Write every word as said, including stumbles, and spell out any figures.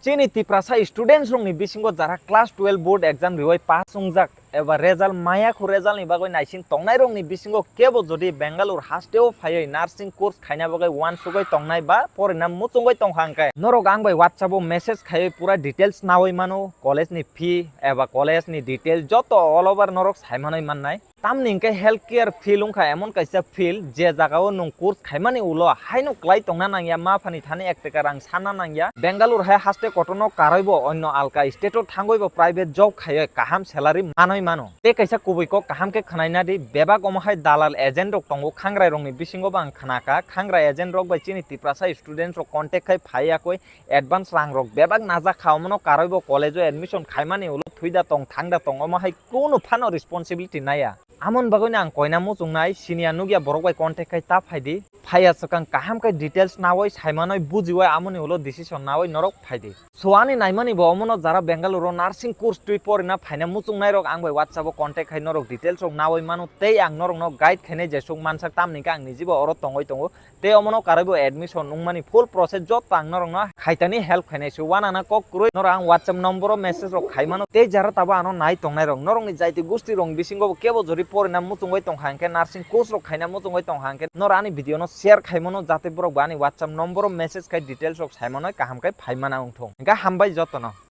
Chini Tiprasa students rokni bisingo jara class twelve board exam riwai pass wngjak eba result maya khu result ni bagwi naising tongnai rokni bisingo kebo jodi Bangalore hasteo phaiwi nursing course khaina bagwi uansugwi tongnai ba porina muchungwi tongkha hwnkhe norok ang bai WhatsApp o message khaiwi pura details nawi mano, college ni fee eba college ni detail joto all over norok saimanwi mannai. Tamni hwnkhe health care field wngkha emon kaisa field je jagao nwng course khaimani ulo haino kwlai tongna nangya, ma phani thani ek teka rang sanna nangya. Bangalore hai haste kotorno karwibo onno alka state o thangwibo private job khaiwi kaham salary manwi mano. Tei kaisa kubui kok kaham khe khwnaina di, bebak omo hai dalal agent rok tongo, khangrai rokni bisingo bo ang khnakha, khangrai agent rok bai chini Tiprasa students rok contact khai phai yakwi advance rang rok bebak najak kha, omono karwibo college o admission khaimani ulo thwi da tong thang da tong omo hai kunu phano responsibility naiya. Amoni bagwino ang koina muchungnai, siniya nukya borok bai contact khai ta phaidi. Phaiya swkang kaham khe details nawi saimanwi bujiwi amoni ulo decision nawi norok phaidi. So ani naimani bo omono jara Bangalore o nursing course twi porina phaina muchungnai rok ang bai WhatsApp o contact khai norok details rok nawi mano tei ang norokno guide khainai jesuk mansak tamni khe ang nijibo oro tongwi tongo. Tei omono karwibo admission wngmani full process joto ang norokno khaitani help khainai se. Uanana kok kwrwi norok ang WhatsApp number o message rok khaimano. Tei jara tabo ano nai tongnai rok, norokni jaiti gusti rok bisingo bo kebo jori porina muchungwi tongkha hwnkhe, nursing course rok khaina muchungwi tongkha hwnkhe, norok ani video no share khaimano, jate borok bo ani WhatsApp number o message khai details rok saimano kaham khai phaimana wngthung. Hwnkhe hambai jotono.